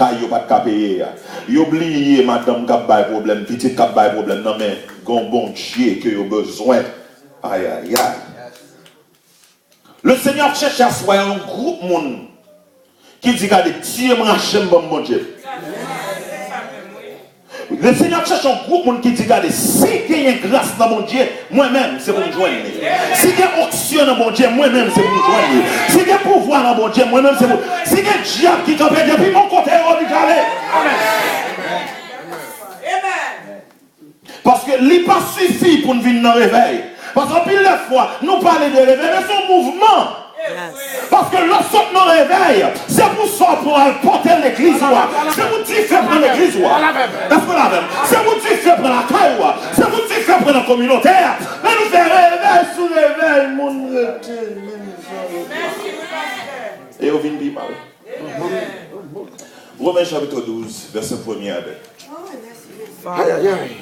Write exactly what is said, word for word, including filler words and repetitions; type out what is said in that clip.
kay yo pa t ka peye a. Yo bliye madanm k ap bay pwoblèm, pitit k ap bay pwoblèm nan, men gen yon Bondye ke yo bezwen. Ayayay. Le Senyè ap chèche aswè a yon gwoup moun ki di, "Gade, tiye m, rache m, ban m Bondye." Le Senyè ap chèche yon gwoup moun ki di, "Gade, si genyen gras nan Bondye, mwen menm, se pou m jwenn li. Si gen onksyon nan Bondye, mwen menm, se pou m jwenn li. Si gen pouvwa nan Bondye, mwen menm, se pou." Si gen dyab ki kanpe depi yon kote, yo oblije ale. Paske li pa sifi pou n vin nan revèy. Paske anpil lè fwa, nou pale de revèy, men se yon mouvman. Paske lè w sot nan revèy, se pou sa w pran al pote legliz ou a. Se pou dife pran legliz ou a. Èske w la avè m? Se pou dife pran lakay ou a. Se pou dife pran nan kominote a. Lè nou fè revèy sou revèy, moun rete menm jan yo te. E yo vin pi mal. Women chapit douz, vèsè premye a de. Ayayay.